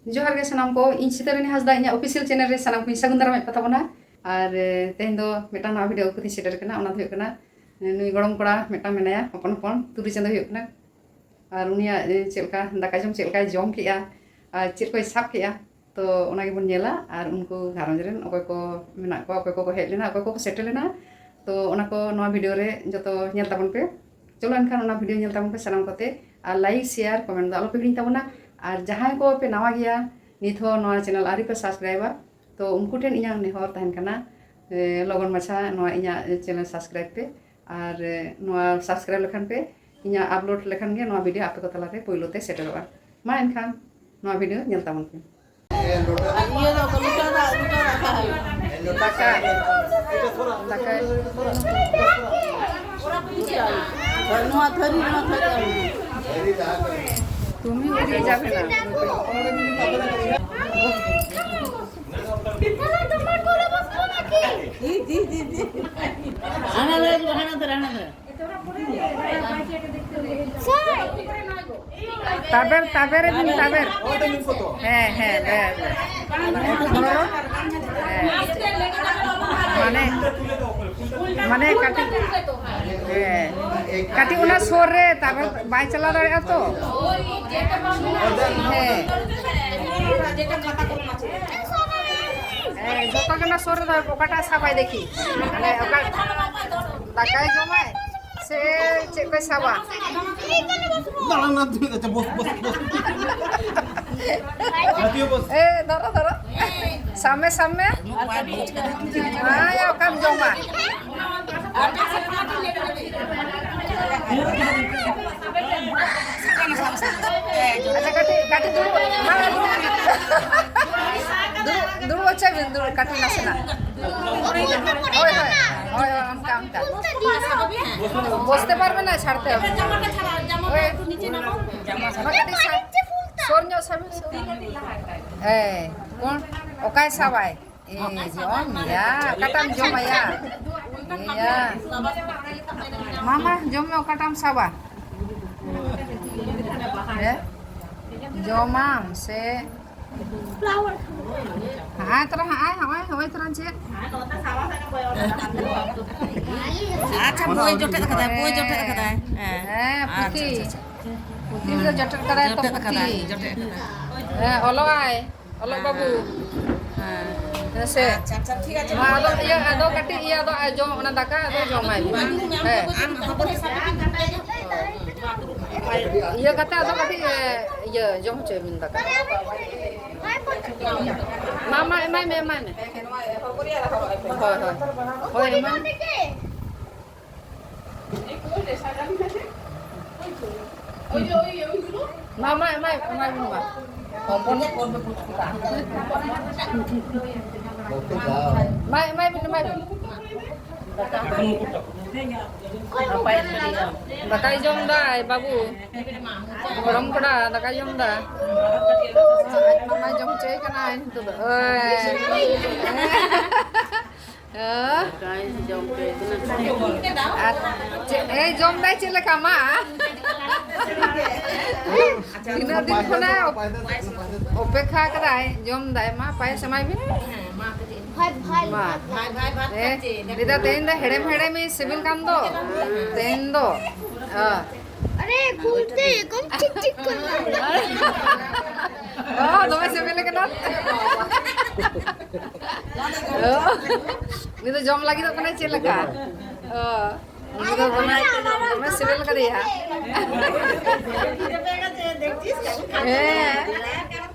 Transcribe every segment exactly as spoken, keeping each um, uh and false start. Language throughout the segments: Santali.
ᱡᱚᱦᱟᱨ ᱜᱮ ᱥᱟᱱᱟᱢ ᱠᱚ, ᱤᱧ ᱥᱤᱛᱟᱨᱟᱱᱤ ᱦᱟᱸᱥᱫᱟ ᱤᱧᱟᱹᱜ ᱚᱯᱷᱤᱥᱤᱭᱟᱞ ᱪᱮᱱᱮᱞ ᱨᱮ ᱥᱟᱱᱟᱢ ᱠᱚᱧ ᱥᱟᱹᱜᱩᱱ ᱫᱟᱨᱟᱢᱮᱫ ᱠᱚ ᱛᱟᱵᱚᱱᱟ᱾ ᱟᱨ ᱮ, ᱛᱮᱦᱮᱧ ᱫᱚ ᱢᱤᱫᱴᱟᱝ ᱱᱟᱣᱟ ᱵᱷᱤᱰᱤᱭᱳ ᱟᱹᱜᱩ ᱠᱟᱛᱮᱧ ᱥᱮᱴᱮᱨ ᱟᱠᱟᱱᱟ᱾ ᱚᱱᱟ ᱫᱚ ᱦᱩᱭᱩᱜ ᱠᱟᱱᱟ, ᱮ, ᱱᱩᱭ ᱜᱚᱲᱚᱢ ᱠᱚᱲᱟ ᱢᱤᱫᱴᱟᱝ ᱢᱮᱱᱟᱭᱟ, ᱦᱚᱯᱚᱱ ᱦᱚᱯᱚᱱ ᱛᱩᱨᱩᱭ ᱪᱟᱸᱫᱳ ᱦᱩᱭᱩᱜ ᱠᱟᱱᱟ᱾ ᱟᱨ ᱩᱱᱤᱭᱟᱜ ᱮ, ᱪᱮᱫ ᱞᱮᱠᱟ ᱫᱟᱠᱟ ᱡᱚᱢ, ᱪᱮᱫ ᱞᱮᱠᱟᱭ ᱡᱚᱢ ᱠᱮᱜᱼᱟ ᱟᱨ ᱪᱮᱫ ᱠᱚᱭ ᱥᱟᱵ ᱠᱮᱜᱼᱟ, ᱛᱚ ᱚᱱᱟ ᱜᱮᱵᱚᱱ ᱧᱮᱞᱟ᱾ ᱟᱨ ᱩᱱᱠᱩ ᱜᱷᱟᱨᱚᱸᱡᱽ ᱨᱮᱱ ᱚᱠᱚᱭ ᱠᱚ ᱢᱮᱱᱟᱜ ᱠᱚᱣᱟ, ᱚᱠᱚᱭ ᱠᱚᱠᱚ ᱦᱮᱡ ᱞᱮᱱᱟ, ᱚᱠᱚᱭ ᱠᱚᱠᱚ ᱥᱮᱴᱮᱨ ᱞᱮᱱᱟ, ᱛᱚ ᱚᱱᱟ ᱠᱚ ᱱᱚᱣᱟ ᱵᱷᱤᱰᱤᱭᱳ ᱨᱮ ᱡᱚᱛᱚ ᱧᱮᱞ ᱛᱟᱵᱚᱱ ᱯᱮ᱾ ᱪᱚᱞᱚ ᱮᱱᱠᱷᱟᱱ ᱚᱱᱟ ᱵᱷᱤᱰᱤᱭᱳ ᱧᱮᱞ ᱛᱟᱵᱚᱱ ᱯᱮ ᱥᱟᱱᱟᱢ ᱠᱚᱛᱮ, ᱟᱨ ᱞᱟᱭᱤᱠ, ᱥᱮᱭᱟᱨ, ᱠᱚᱢᱮᱱᱴ ᱫᱚ ᱟᱞᱚ ᱯᱮ ᱦᱤᱲᱤᱧ ᱛᱟᱵᱚᱱᱟ᱾ ᱟᱨ ᱡᱟᱦᱟᱸᱭ ᱠᱚ ᱯᱮ ᱱᱟᱣᱟ ᱜᱮᱭᱟ, ᱱᱤᱛ ᱦᱚᱸ ᱱᱚᱣᱟ ᱪᱮᱱᱮᱞ ᱟᱹᱣᱨᱤ ᱯᱮ ᱥᱟᱵᱥᱠᱨᱟᱭᱵᱟ, ᱛᱚ ᱩᱱᱠᱩ ᱴᱷᱮᱱ ᱤᱧᱟᱹᱜ ᱱᱮᱦᱚᱨ ᱛᱟᱦᱮᱱ ᱠᱟᱱᱟ, ᱮ, ᱞᱚᱜᱚᱱ ᱢᱟᱪᱷᱟ ᱱᱚᱣᱟ ᱤᱧᱟᱹᱜ ᱪᱮᱱᱮᱞ ᱥᱟᱵᱥᱠᱨᱟᱭᱤᱵ ᱯᱮ᱾ ᱟᱨ ᱮ, ᱱᱚᱣᱟ ᱥᱟᱵᱥᱠᱨᱟᱭᱤᱵ ᱞᱮᱠᱷᱟᱱ ᱯᱮ, ᱤᱧᱟᱹᱜ ᱟᱯᱞᱳᱰ ᱞᱮᱠᱷᱟᱱ ᱜᱮ ᱱᱚᱣᱟ ᱵᱷᱤᱰᱤᱭᱳ ᱟᱯᱮ ᱠᱚ ᱛᱟᱞᱟᱨᱮ ᱯᱳᱭᱞᱳ ᱛᱮ ᱥᱮᱴᱮᱨᱚᱜᱼᱟ᱾ ᱢᱟ ᱮᱱᱠᱷᱟᱱ ᱱᱚᱣᱟ ᱵᱷᱤᱰᱤᱭᱳ ᱧᱮᱞ ᱛᱟᱵᱚᱱ ᱯᱮ᱾ ᱟᱨ ᱤᱭᱟᱹ ᱫᱚ ᱞᱚᱴᱟ ᱫᱟᱜ, ᱞᱚᱴᱟ ᱫᱟᱜ ᱠᱷᱟᱱ᱾ ᱫᱟᱠᱟ᱾ ᱫᱟᱠᱟ᱾ ᱱᱚᱣᱟ ᱛᱷᱟᱹᱨᱤ, ᱱᱚᱣᱟ ᱛᱷᱟᱹᱨᱤ᱾ তুমি ওদিকে যাবে না। জি, জি, জি, জি। আনা ধরে, আনা ধরে, আনা ধরে। তাবের, তাবের এবং তাবের। হ্যাঁ, হ্যাঁ, হ্যাঁ, হ্যাঁ। হ্যাঁ। মানে, মানে কাটি, হ্যাঁ। কাটি ওনার সরে, তারপর বাইরে চালা দাঁড়িয়ে তো। হ্যাঁ। ᱦᱮᱸ, ᱡᱚᱛᱚ ᱜᱮ ᱚᱱᱟ ᱥᱩᱨ ᱨᱮᱫᱚ ᱚᱠᱟᱴᱟᱜ ᱥᱟᱵᱟᱭ ᱫᱮᱠᱷᱤ? ᱢᱟᱱᱮ ᱚᱠᱟ ᱫᱟᱠᱟᱭ ᱡᱚᱢᱟᱭ ᱥᱮ ᱪᱮᱫ ᱠᱚᱭ ᱥᱟᱵᱟ? ᱫᱟᱬᱟᱱ ᱨᱮᱱᱟᱜ ᱫᱩᱲᱩᱵ ᱠᱟᱛᱮ ᱵᱚᱥ, ᱵᱚᱥ, ᱵᱚᱥ᱾ ᱜᱟᱛᱮ ᱵᱚᱥ᱾ ᱮ, ᱫᱷᱚᱨᱚ, ᱫᱷᱚᱨᱚ᱾ ᱥᱟᱵ ᱢᱮ, ᱥᱟᱵ ᱢᱮ᱾ ᱟᱭ, ᱚᱠᱟᱢ ᱡᱚᱢᱟ? ᱟᱪᱪᱷᱟ, ᱠᱟᱹᱴᱤᱡ, ᱠᱟᱹᱴᱤᱡ ᱫᱩᱲᱩᱵ, ᱢᱟ, ᱫᱩᱲᱩᱵ, ᱫᱩᱲᱩᱵ ᱦᱚᱪᱚᱭ ᱵᱤᱱ, ᱫᱩᱲᱩᱵ, ᱠᱟᱹᱴᱤᱡ ᱱᱟᱥᱮᱱᱟᱜ᱾ ᱦᱳᱭ, ᱦᱳᱭ, ᱦᱳᱭ, ᱦᱳᱭ, ᱚᱱᱠᱟ, ᱚᱱᱠᱟ᱾ ᱵᱚᱥᱛᱮ ᱯᱟᱨᱵᱮ ᱱᱟ, ᱪᱷᱟᱲᱛᱮ ᱦᱳᱭ᱾ ᱢᱟ, ᱠᱟᱹᱴᱤᱡ ᱥᱟ-, ᱥᱳᱨ ᱧᱚᱜ ᱥᱟᱵ ᱵᱤᱱ, ᱥᱳᱨ ᱧᱚᱜ᱾ ᱦᱮᱸ, ᱠᱚᱱ, ᱚᱠᱟᱭ ᱥᱟᱵᱟᱭ? ᱮ, ᱡᱚᱢ ᱭᱟ, ᱚᱠᱟᱴᱟᱢ ᱡᱚᱢᱟᱭᱟ? ᱮᱭᱟ᱾ ᱢᱟ, ᱢᱟ, ᱡᱚᱢ ᱢᱮ, ᱚᱠᱟᱴᱟᱢ ᱥᱟᱵᱟ? ᱦᱮᱸ? ᱡᱚᱢᱟᱢ ᱥᱮ ᱦᱟᱸᱜᱼᱟᱭ ᱛᱚᱨᱟ, ᱦᱟᱸᱜᱼᱟᱭ, ᱦᱚᱸᱜᱼᱚᱭ, ᱦᱚᱸᱜᱼᱚᱭ ᱛᱚᱨᱟ ᱪᱮᱫ? ᱟᱪᱪᱷᱟ, ᱵᱳᱭ ᱡᱚᱴᱮᱫ ᱠᱟᱫᱟᱭ, ᱵᱳᱭ ᱡᱚᱴᱮᱫ ᱠᱟᱫᱟᱭ᱾ ᱦᱮᱸ᱾ ᱦᱮᱸ, ᱟᱪᱪᱷᱟ, ᱯᱩᱛᱷᱤ᱾ ᱟᱪᱪᱷᱟ, ᱟᱪᱪᱷᱟ᱾ ᱯᱩᱛᱷᱤ ᱫᱚ ᱡᱚᱴᱮᱫ ᱠᱟᱫᱟᱭ ᱛᱚ, ᱡᱚᱴᱮᱫ ᱯᱩᱛᱷᱤ᱾ ᱠᱟᱫᱟᱭ, ᱡᱚᱴᱮᱫ ᱠᱟᱫᱟᱭ᱾ ᱦᱮᱸ, ᱚᱞᱚᱜ ᱟᱭ, ᱚᱞᱚᱜ ᱵᱟᱹᱵᱩ᱾ ᱦᱮᱸ᱾ ᱦᱮᱸ ᱥᱮ? ᱟᱪᱪᱷᱟ, ᱟᱪᱪᱷᱟ, ᱴᱷᱤᱠ ᱟᱪᱷᱮ᱾ ᱢᱟ, ᱟᱫᱚ ᱤᱭᱟᱹ, ᱟᱫᱚ ᱠᱟᱹᱴᱤᱡ ᱤᱭᱟᱹ, ᱟᱫᱚ ᱡᱚᱢ, ᱚᱱᱟ ᱫᱟᱠᱟ ᱟᱫᱚ ᱡᱚᱢᱟᱭ ᱵᱤᱱ᱾ ᱦᱮᱸ᱾ ᱤᱭᱟᱹ ᱠᱟᱛᱮ ᱟᱫᱚ ᱠᱟᱹᱴᱤᱡ, ᱮ, ᱤᱭᱟᱹ, ᱡᱚᱢ ᱦᱚᱪᱚᱭ ᱵᱤᱱ ᱫᱟᱠᱟ᱾ ᱢᱟ, ᱢᱟ, ᱮᱢᱟᱭ ᱢᱮ, ᱮᱢᱟᱭ ᱢᱮ᱾ ᱦᱳᱭ, ᱦᱳᱭ᱾ ᱦᱳᱭ, ᱮᱢᱟᱭ ᱢᱮ᱾ ᱢᱟ, ᱢᱟ, ᱮᱢᱟᱭ, ᱮᱢᱟᱭ ᱵᱤᱱ ᱢᱟ᱾ ᱢᱟ, ᱮᱢᱟᱭ ᱵᱤᱱ, ᱮᱢᱟᱭ ᱵᱤᱱ᱾ ᱫᱟᱠᱟᱭ ᱡᱚᱢ ᱫᱟᱭ ᱵᱟᱹᱵᱩ᱾ ᱜᱚᱲᱚᱢ ᱠᱚᱲᱟ ᱫᱟᱠᱟᱭ ᱡᱚᱢ ᱫᱟ᱾ ᱟᱡ ᱢᱟᱢᱟᱭ ᱡᱚᱢ ᱦᱚᱪᱚᱭᱮ ᱠᱟᱱᱟᱭ ᱱᱤᱛᱚᱜ ᱫᱚ᱾ ᱳᱭ᱾ ᱦᱮᱸ? ᱫᱟᱠᱟᱭ ᱡᱚᱢ ᱦᱚᱪᱚᱭᱮ ᱠᱟᱱᱟ᱾ ᱟᱨ ᱪᱮᱫ ᱮ ᱡᱚᱢ ᱫᱟᱭ ᱪᱮᱫ ᱞᱮᱠᱟ ᱢᱟ? ᱛᱤᱱᱟᱹᱜ ᱫᱤᱱ ᱠᱷᱚᱱᱟᱜ ᱚᱯᱮᱠᱷᱟ ᱠᱟᱫᱟᱭ, ᱡᱚᱢ ᱫᱟᱭ᱾ ᱢᱟ ᱯᱟᱭᱮᱥ ᱮᱢᱟᱭ ᱵᱤᱱ᱾ ᱵᱷᱟᱭ, ᱵᱷᱟᱭ, ᱢᱟ᱾ ᱵᱷᱟᱭ, ᱵᱷᱟᱭ, ᱵᱷᱟᱭ, ᱦᱮᱸ, ᱠᱷᱟᱪᱪᱮ, ᱞᱟᱹᱭᱫᱟ ᱛᱮᱦᱮᱧ ᱫᱚ ᱦᱮᱲᱮᱢ ᱦᱮᱲᱮᱢ ᱤᱧ ᱥᱤᱵᱤᱞ ᱠᱟᱱ ᱫᱚ᱾ ᱛᱮᱦᱮᱧ ᱫᱚ᱾ ᱦᱮᱸ᱾ ᱟᱨᱮ, ᱜᱩᱞᱴᱤ ᱮᱠᱫᱚᱢ ᱴᱷᱤᱠ ᱴᱷᱤᱠ ᱠᱚᱨ ᱨᱟᱦᱟ ᱦᱮ᱾ ᱚ, ᱫᱚᱢᱮ ᱥᱤᱵᱤᱞ ᱠᱟᱱᱟ᱾ ᱚ, ᱩᱱᱤ ᱫᱚ ᱡᱚᱢ ᱞᱟᱹᱜᱤᱫᱚᱜ ᱠᱟᱱᱟᱭ ᱪᱮᱫ ᱞᱮᱠᱟ? ᱚ, ᱩᱱᱤ ᱫᱚ ᱫᱚᱢᱮ, ᱫᱚᱢᱮ ᱥᱤᱵᱤᱞ ᱠᱟᱫᱮᱭᱟ᱾ ᱦᱮᱸ᱾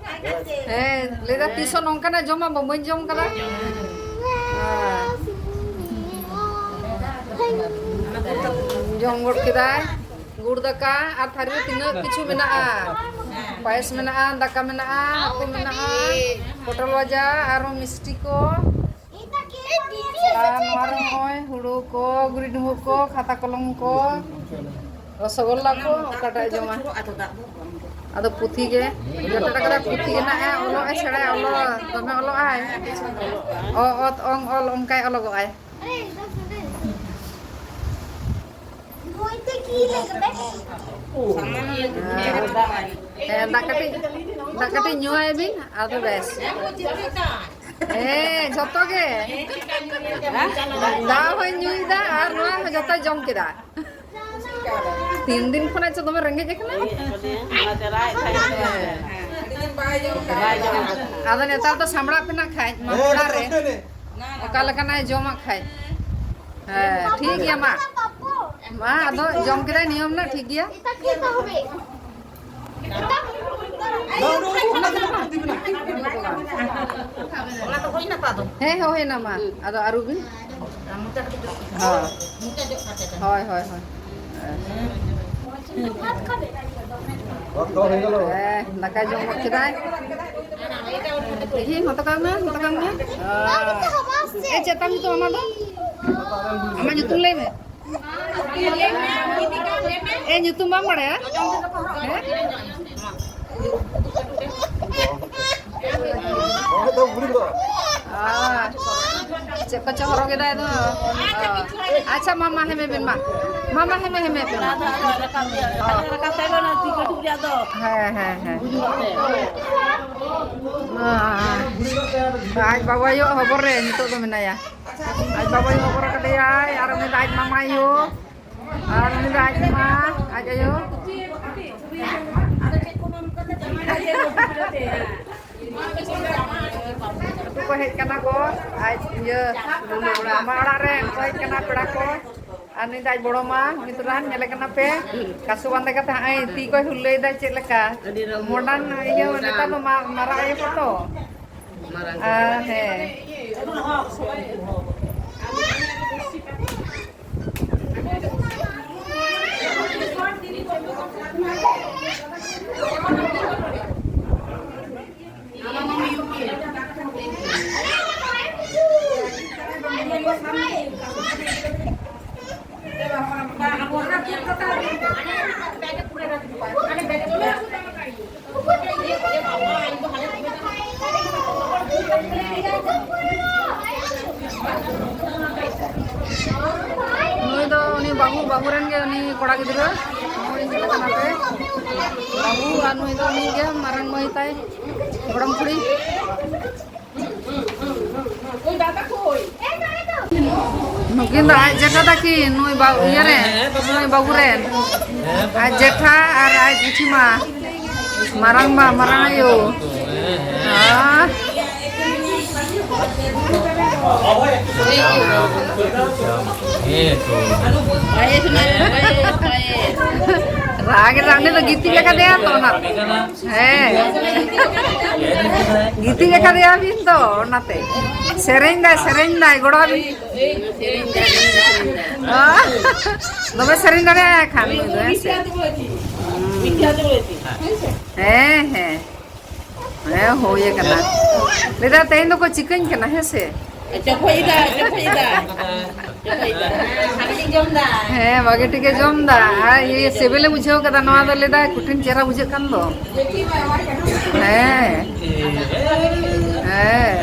ᱦᱮᱸ, ᱞᱟᱹᱭᱫᱟ, "ᱛᱤᱥ ᱦᱚᱸ ᱱᱚᱝᱠᱟᱱᱟᱜ ᱡᱚᱢᱟᱜ ᱢᱟ ᱵᱟᱹᱧ ᱡᱚᱢ ᱠᱟᱫᱟ᱾" ᱦᱮᱸ᱾ ᱡᱚᱢ ᱜᱚᱫ ᱠᱮᱫᱟᱭ ᱜᱩᱲ ᱫᱟᱠᱟ, ᱟᱨ ᱛᱷᱟᱹᱨᱤ ᱨᱮ ᱛᱤᱱᱟᱹᱜ ᱠᱤᱪᱷᱩ ᱢᱮᱱᱟᱜᱼᱟ᱾ ᱯᱟᱭᱮᱥ ᱢᱮᱱᱟᱜᱼᱟ, ᱫᱟᱠᱟ ᱢᱮᱱᱟᱜᱼᱟ, ᱦᱟᱹᱠᱩ ᱢᱮᱱᱟᱜᱼᱟ, ᱯᱚᱴᱚᱞ ᱵᱷᱟᱡᱟ, ᱟᱨᱦᱚᱸ ᱢᱤᱥᱴᱤ ᱠᱚ᱾ ᱟᱨ ᱱᱚᱣᱟ ᱨᱮ ᱱᱚᱜᱼᱚᱭ ᱦᱩᱲᱩ ᱠᱚ, ᱜᱩᱨᱤᱡ ᱰᱩᱸᱵᱩᱜ ᱠᱚ, ᱠᱷᱟᱛᱟ ᱠᱚᱞᱚᱢ ᱠᱚ, ᱨᱚᱥᱚᱜᱚᱞᱞᱟ ᱠᱚ, ᱚᱠᱟᱴᱟᱜ ᱮ ᱡᱚᱢᱟ? ᱟᱫᱚ ᱯᱩᱛᱷᱤ ᱜᱮ, ᱡᱚᱴᱮᱫ ᱠᱟᱫᱟ ᱯᱩᱛᱷᱤ ᱜᱮ ᱱᱟᱜ ᱮ ᱚᱞᱚᱜ ᱟᱭ, ᱥᱮᱬᱟᱭ ᱚᱞᱚᱜ, ᱫᱚᱢᱮ ᱚᱞᱚᱜ ᱟᱭ᱾ ᱚ, ᱚᱛ, ᱚᱝ, ᱚᱞ, ᱚᱱᱠᱟᱭ ᱚᱞᱚᱜᱚᱜ ᱟᱭ᱾ ᱦᱮᱸ, ᱫᱟᱜ ᱠᱟᱹᱴᱤᱡ, ᱫᱟᱜ ᱠᱟᱹᱴᱤᱡ ᱧᱩᱣᱟᱭ ᱵᱤᱱ, ᱟᱫᱚ ᱵᱮᱥ᱾ ᱦᱮᱸ, ᱡᱷᱚᱛᱚ ᱜᱮ᱾ ᱫᱟᱜ ᱦᱚᱸᱭ ᱧᱩᱭᱮᱫᱟ ᱟᱨ ᱱᱚᱣᱟ ᱦᱚᱸ ᱡᱷᱚᱛᱚᱭ ᱡᱚᱢ ᱠᱮᱫᱟ᱾ ᱛᱤᱱ ᱫᱤᱱ ᱠᱷᱚᱱᱟᱜ ᱪᱚ ᱫᱚᱢᱮ ᱨᱮᱸᱜᱮᱡ ᱟᱠᱟᱱᱟ᱾ ᱟᱫᱚ ᱱᱮᱛᱟᱨ ᱫᱚ ᱥᱟᱢᱵᱲᱟᱜ ᱯᱮ ᱱᱟᱜ ᱠᱷᱟᱡ, ᱢᱟᱢᱚ ᱚᱲᱟᱜ ᱨᱮ ᱚᱠᱟ ᱞᱮᱠᱟᱱᱟᱜ ᱡᱚᱢᱟᱜ ᱠᱷᱟᱡ᱾ ᱦᱮᱸ, ᱴᱷᱤᱠ ᱜᱮᱭᱟ, ᱢᱟ᱾ ᱢᱟ, ᱟᱫᱚ ᱡᱚᱢ ᱠᱮᱫᱟᱭ, ᱱᱤᱭᱚᱢ ᱨᱮᱱᱟᱜ ᱴᱷᱤᱠ ᱜᱮᱭᱟ᱾ ᱦᱮᱸ, ᱦᱮᱸ, ᱦᱩᱭᱱᱟ, ᱢᱟ᱾ ᱟᱫᱚ ᱟᱹᱨᱩᱵᱤᱱ᱾ ᱦᱳᱭ᱾ ᱦᱳᱭ, ᱦᱳᱭ, ᱦᱳᱭ᱾ ᱦᱮᱸ, ᱫᱟᱠᱟᱭ ᱡᱚᱢ ᱜᱚᱫ ᱠᱮᱫᱟᱭ᱾ ᱦᱮᱸ, ᱦᱚᱛᱚ ᱠᱟᱜ ᱢᱮ, ᱦᱚᱛᱚ ᱠᱟᱜ ᱢᱮ᱾ ᱮ, ᱪᱮᱫ ᱛᱟᱢ ᱧᱩᱛᱩᱢ ᱟᱢᱟᱜ ᱫᱚ? ᱟᱢᱟᱜ ᱧᱩᱛᱩᱢ ᱞᱟᱹᱭ ᱢᱮ᱾ ᱮ, ᱧᱩᱛᱩᱢ ᱵᱟᱢ ᱵᱟᱲᱟᱭᱟ? ᱦᱮᱸ? ᱟᱨ ᱪᱮᱫ ᱠᱚᱪᱚ ᱦᱚᱨᱚᱜ ᱮᱫᱟᱭ ᱫᱚ᱾ ᱚ᱾ ᱟᱪᱪᱷᱟ, ᱢᱟ, ᱢᱟ, ᱦᱮᱢᱮ ᱵᱮᱱ, ᱢᱟ᱾ ᱢᱟ, ᱢᱟ, ᱦᱮᱢᱮ, ᱦᱮᱢᱮ ᱵᱮᱱ, ᱢᱟ᱾ ᱚ᱾ ᱦᱮᱸ, ᱦᱮᱸ, ᱦᱮᱸ᱾ ᱚ᱾ ᱟᱡ ᱵᱟᱵᱟ ᱟᱭᱳ ᱦᱚᱵᱚᱨ ᱨᱮ ᱱᱤᱛᱚᱜ ᱫᱚ ᱢᱮᱱᱟᱭᱟ᱾ ᱟᱡ ᱵᱟᱵᱟᱭ ᱦᱚᱵᱚᱨ ᱠᱟᱫᱮᱭᱟᱭ, ᱟᱨ ᱩᱱᱤ ᱫᱚ ᱟᱡ ᱢᱟᱢᱟᱭᱳ, ᱟᱨ ᱩᱱᱤ ᱫᱚ ᱟᱡ ᱢᱟ, ᱟᱡ ᱟᱭᱳ᱾ ᱱᱩᱠᱩ ᱠᱚ ᱦᱮᱡ ᱠᱟᱱᱟ ᱠᱚ, ᱟᱡ ᱤᱭᱟᱹ, ᱢᱟᱢᱟ ᱚᱲᱟᱜ ᱨᱮᱱ ᱠᱚ ᱦᱮᱡ ᱠᱟᱱᱟ ᱯᱮᱲᱟ ᱠᱚ᱾ ᱟᱨ ᱱᱩᱭ ᱫᱚ ᱟᱡ ᱵᱚᱲᱚ ᱢᱟ, ᱩᱱᱤ ᱛᱚᱨᱟ ᱧᱮᱞᱮ ᱠᱟᱱᱟ ᱯᱮ, ᱠᱟᱥᱩ ᱵᱟᱸᱫᱮ ᱠᱟᱛᱮ ᱦᱟᱸᱜ ᱛᱤ ᱠᱚᱭ ᱦᱩᱞᱞᱟᱹᱭ ᱫᱟ ᱪᱮᱫ ᱞᱮᱠᱟ᱾ ᱟᱹᱰᱤ ᱨᱟᱹᱥᱠᱟᱹ᱾ ᱢᱚᱰᱟᱨᱱ ᱤᱭᱟᱹ, ᱱᱮᱛᱟᱨ ᱫᱚ ᱢᱟ-, ᱢᱟᱨᱟᱜ ᱤᱭᱟᱹ ᱠᱚ ᱛᱚ᱾ ᱢᱟᱨᱟᱝ ᱟᱨ ᱦᱮᱸ᱾ ᱱᱩᱭ ᱫᱚ ᱩᱱᱤ ᱵᱟᱹᱵᱩ, ᱵᱟᱹᱵᱩ ᱨᱮᱱ ᱜᱮ ᱩᱱᱤ ᱠᱚᱲᱟ ᱜᱤᱫᱽᱨᱟᱹ, ᱱᱚᱜᱼᱚᱭ ᱧᱮᱞ ᱠᱟᱱᱟ ᱯᱮ᱾ ᱵᱟᱹᱵᱩ ᱟᱨ ᱱᱩᱭ ᱫᱚ ᱩᱱᱤ ᱜᱮ ᱢᱟᱨᱟᱝ ᱢᱟᱹᱭ ᱛᱟᱭ, ᱜᱚᱲᱚᱢ ᱠᱩᱲᱤ᱾ ᱱᱩᱠᱤᱱ ᱫᱚ ᱟᱡ ᱡᱮᱴᱷᱟ ᱛᱟᱹᱠᱤᱱ, ᱱᱩᱭ ᱵᱟ-, ᱤᱭᱟᱹ ᱨᱮᱱ, ᱱᱩᱭ ᱵᱟᱹᱵᱩ ᱨᱮᱱ᱾ ᱟᱡ ᱡᱮᱴᱷᱟ ᱟᱨ ᱟᱡ ᱡᱮᱴᱷᱤᱢᱟ᱾ ᱢᱟᱨᱟᱝ ᱵᱟ, ᱢᱟᱨᱟᱝ ᱟᱭᱳ᱾ ᱦᱮᱸ᱾ ᱨᱟᱜ ᱮᱫᱟ, ᱩᱱᱤ ᱫᱚ ᱜᱤᱛᱤᱡ ᱟᱠᱟᱫᱮᱭᱟ ᱛᱚ, ᱚᱱᱟ᱾ ᱦᱮᱸ᱾ ᱜᱤᱛᱤᱡ ᱟᱠᱟᱫᱮᱭᱟ ᱵᱤᱱ ᱛᱚ, ᱚᱱᱟᱛᱮ᱾ ᱥᱮᱨᱮᱧ ᱫᱟᱭ, ᱥᱮᱨᱮᱧ ᱫᱟᱭ, ᱜᱚᱲᱚ ᱟᱵᱤᱱ᱾ ᱫᱚᱢᱮ ᱥᱮᱨᱮᱧ ᱫᱟᱲᱮᱭᱟᱜᱼᱟ ᱠᱷᱟᱱ ᱱᱩᱭ ᱫᱚ, ᱦᱮᱸ ᱥᱮ? ᱦᱮᱸ, ᱦᱮᱸ᱾ ᱦᱮᱸ, ᱦᱩᱭ ᱟᱠᱟᱱᱟ᱾ ᱞᱟᱹᱭᱫᱟ, "ᱛᱮᱦᱮᱧ ᱫᱚᱠᱚ ᱪᱤᱠᱟᱹᱧ ᱠᱟᱱᱟ?" ᱦᱮᱸ ᱥᱮ? ᱪᱚᱯᱚᱡ ᱮᱫᱟ, ᱪᱚᱯᱚᱡ ᱮᱫᱟ᱾ ᱪᱚᱯᱚᱡ ᱮᱫᱟ᱾ ᱦᱟᱺᱰᱤ ᱡᱚᱢ ᱫᱟ᱾ ᱦᱮᱸ, ᱵᱷᱟᱜᱮ ᱴᱷᱤᱠᱮ ᱡᱚᱢ ᱫᱟ᱾ ᱟᱨ ᱤᱭᱟᱹ ᱥᱤᱵᱤᱞᱮ ᱵᱩᱡᱷᱟᱹᱣ ᱠᱟᱫᱟ, ᱱᱚᱣᱟ ᱫᱚ ᱞᱟᱹᱭᱫᱟ ᱠᱚᱴᱷᱤᱱ ᱪᱮᱦᱨᱟ ᱵᱩᱡᱷᱟᱹᱜ ᱠᱟᱱ ᱫᱚ᱾ ᱦᱮᱸ᱾ ᱦᱮᱸ᱾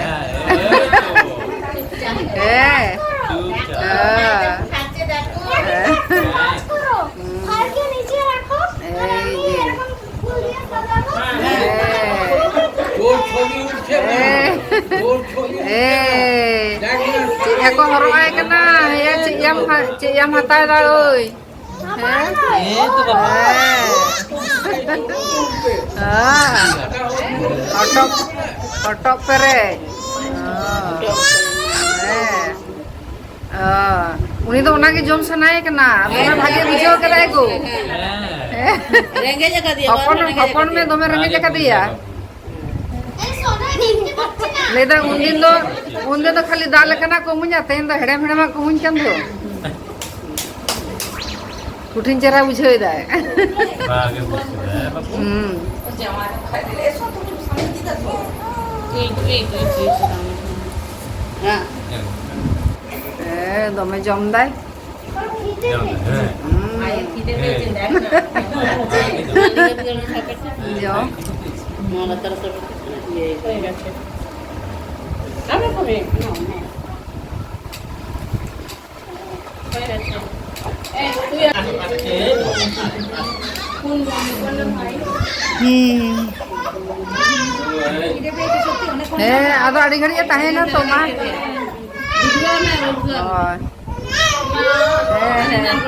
ᱦᱮᱸ᱾ ᱦᱮᱸ᱾ ᱦᱮᱸ᱾ ᱦᱩᱸ᱾ ᱮᱭ ᱡᱮ᱾ ᱦᱮᱸ᱾ ᱦᱮᱸ᱾ ᱦᱮᱸ᱾ ᱪᱮᱫ ᱭᱟ ᱠᱚ ᱦᱚᱨᱚᱜ ᱟᱭ ᱠᱟᱱᱟ? ᱦᱮᱸ, ᱪᱮᱫ ᱭᱟᱢ ᱦᱟ-, ᱪᱮᱫ ᱭᱟᱢ ᱦᱟᱛᱟᱣ ᱮᱫᱟ ᱳᱭ? ᱦᱮᱸ? ᱦᱮᱸ᱾ ᱦᱮᱸ᱾ ᱦᱚᱴᱚᱜ, ᱦᱚᱴᱚᱜ ᱯᱮᱨᱮᱡ᱾ ᱦᱮᱸ᱾ ᱚ, ᱩᱱᱤ ᱫᱚ ᱚᱱᱟᱜᱮ ᱡᱚᱢ ᱥᱟᱱᱟᱭᱮ ᱠᱟᱱᱟ, ᱫᱚᱢᱮ ᱵᱷᱟᱜᱮ ᱵᱩᱡᱷᱟᱹᱣ ᱠᱟᱫᱟᱭ ᱜᱳ᱾ ᱦᱮᱸ᱾ ᱨᱮᱸᱜᱮᱡ ᱟᱠᱟᱫᱮᱭᱟ, ᱦᱚᱯᱚᱱ, ᱨᱮᱸᱜᱮᱡ ᱦᱚᱯᱚᱱ ᱢᱮ, ᱟᱠᱟᱫᱮᱭᱟ᱾ ᱫᱚᱢᱮ ᱨᱮᱸᱜᱮᱡ ᱟᱠᱟᱫᱮᱭᱟ᱾ ᱞᱟᱹᱭᱫᱟ, "ᱩᱱᱫᱤᱱ ᱫᱚ, ᱩᱱᱫᱤᱱ ᱫᱚ ᱠᱷᱟᱹᱞᱤ ᱫᱟᱜ ᱞᱮᱠᱟᱱᱟᱜ ᱠᱚ ᱤᱢᱟᱹᱧᱟ, ᱛᱮᱦᱮᱧ ᱫᱚ ᱦᱮᱲᱮᱢ ᱦᱮᱲᱮᱢᱟᱜ ᱠᱚ ᱤᱢᱟᱹᱧ ᱠᱟᱱ ᱫᱚ᱾" ᱠᱚᱴᱷᱤᱱ ᱪᱮᱦᱨᱟ ᱵᱩᱡᱷᱟᱹᱣ ᱮᱫᱟᱭ᱾ ᱵᱷᱟᱜᱮ ᱵᱩᱡᱷᱟᱹᱣ ᱮᱫᱟᱭ, ᱵᱟᱹᱵᱩ᱾ ᱦᱩᱸ᱾ ᱦᱮᱸ᱾ ᱦᱮᱸ, ᱫᱚᱢᱮ ᱡᱚᱢ ᱫᱟᱭ᱾ ᱡᱚᱢ ᱫᱟᱭ, ᱦᱮᱸ᱾ ᱦᱩᱸ᱾ ᱦᱮᱸ᱾ ᱡᱚᱢ᱾ ᱱᱚᱣᱟ ᱞᱟᱛᱟᱨ ᱨᱮ ᱤᱭᱟᱹ᱾ ᱦᱳᱭ ᱜᱟᱛᱮ᱾ ᱟᱢ ᱦᱚᱸ ᱠᱚ ᱢᱮ᱾ ᱦᱳᱭ ᱜᱟᱛᱮ᱾ ᱦᱩᱸ᱾ ᱦᱮᱸ, ᱟᱫᱚ ᱟᱹᱰᱤ ᱜᱷᱟᱹᱲᱤᱡ ᱮ ᱛᱟᱦᱮᱸᱭᱮᱱᱟ ᱛᱚ, ᱢᱟ᱾ ᱦᱳᱭ᱾ ᱦᱮᱸ, ᱦᱮᱸ᱾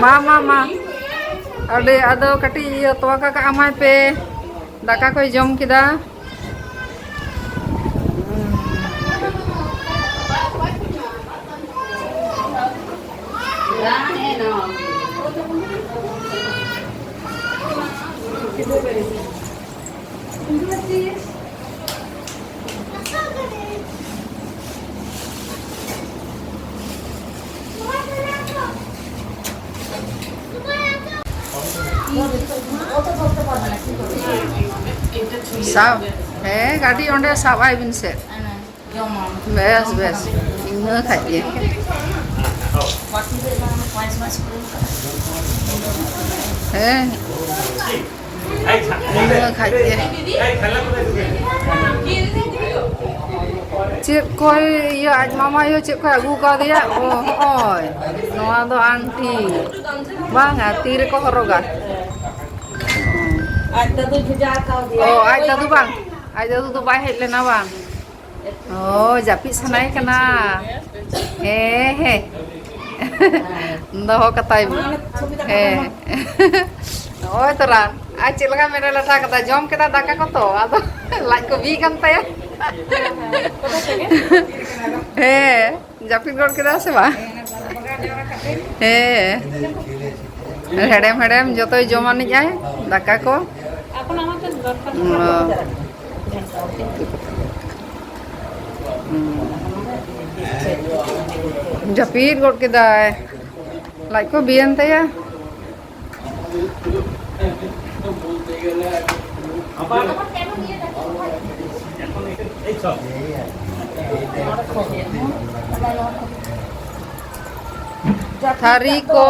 ᱢᱟ, ᱢᱟ, ᱢᱟ᱾ ᱟᱹᱰᱤ, ᱟᱫᱚ ᱠᱟᱹᱴᱤᱡ ᱤᱭᱟᱹ ᱛᱚᱣᱟ ᱠᱟᱠᱟ ᱮᱢᱟᱭ ᱯᱮ᱾ ᱫᱟᱠᱟ ᱠᱚᱭ ᱡᱚᱢ ᱠᱮᱫᱟ᱾ ᱥᱟᱵ, ᱦᱮᱸ, ᱜᱟᱹᱰᱤ ᱚᱸᱰᱮ ᱥᱟᱵ ᱟᱭ ᱵᱤᱱ ᱥᱮ᱾ ᱵᱮᱥ, ᱵᱮᱥ, ᱤᱱᱟᱹ ᱠᱷᱟᱡ ᱜᱮ᱾ ᱦᱮᱸ᱾ ᱤᱱᱟᱹ ᱠᱷᱟᱡ ᱜᱮ᱾ ᱪᱮᱫ ᱠᱚᱭ ᱤᱭᱟᱹ, ᱟᱡ ᱢᱟᱢᱟ ᱟᱭᱳ ᱪᱮᱫ ᱠᱚᱭ ᱟᱹᱜᱩ ᱠᱟᱣᱫᱮᱭᱟ? ᱚ, ᱦᱚᱸᱜᱼᱚᱭ᱾ ᱱᱚᱣᱟ ᱫᱚ ᱟᱝᱴᱤ᱾ ᱵᱟᱝᱟ, ᱛᱤ ᱨᱮᱠᱚ ᱦᱚᱨᱚᱜᱟ᱾ ᱟᱡ ᱫᱟᱫᱩ ᱵᱷᱮᱡᱟ ᱠᱟᱣᱫᱮᱭᱟ᱾ ᱚ, ᱟᱡ ᱫᱟᱫᱩ ᱵᱟᱝ? ᱟᱡ ᱫᱟᱫᱩ ᱫᱚ ᱵᱟᱭ ᱦᱮᱡ ᱞᱮᱱᱟ ᱵᱟᱝ? ᱚ, ᱡᱟᱹᱯᱤᱫ ᱥᱟᱱᱟᱭᱮ ᱠᱟᱱᱟ᱾ ᱦᱮᱸ, ᱦᱮᱸ᱾ ᱫᱚᱦᱚ ᱠᱟᱛᱟᱭ ᱢᱮ᱾ ᱦᱮᱸ᱾ ᱱᱚᱜᱼᱚᱭ ᱛᱚᱨᱟ᱾ ᱟᱨ ᱪᱮᱫ ᱞᱮᱠᱟ ᱢᱮᱫ ᱮ ᱞᱟᱴᱷᱟ ᱠᱟᱫᱟ? ᱡᱚᱢ ᱠᱮᱫᱟ ᱫᱟᱠᱟ ᱠᱚ ᱛᱚ, ᱟᱫᱚ ᱞᱟᱡ ᱠᱚ ᱵᱤ ᱠᱟᱱ ᱛᱟᱭᱟ᱾ ᱦᱮᱸ, ᱡᱟᱹᱯᱤᱫ ᱜᱚᱫ ᱠᱮᱫᱟ ᱥᱮ ᱵᱟᱝ? ᱦᱮᱸ, ᱦᱮᱲᱮᱢ ᱦᱮᱲᱮᱢ ᱡᱚᱛᱚᱭ ᱡᱚᱢ ᱟᱹᱱᱤᱡ ᱟᱭ ᱫᱟᱠᱟ ᱠᱚ᱾ ᱚ᱾ ᱦᱩᱸ᱾ ᱡᱟᱹᱯᱤᱫ ᱜᱚᱫ ᱠᱮᱫᱟᱭ, ᱞᱟᱡ ᱠᱚ ᱵᱤᱭᱮᱱ ᱛᱟᱭᱟ᱾ ᱛᱷᱟᱹᱨᱤ ᱠᱚ,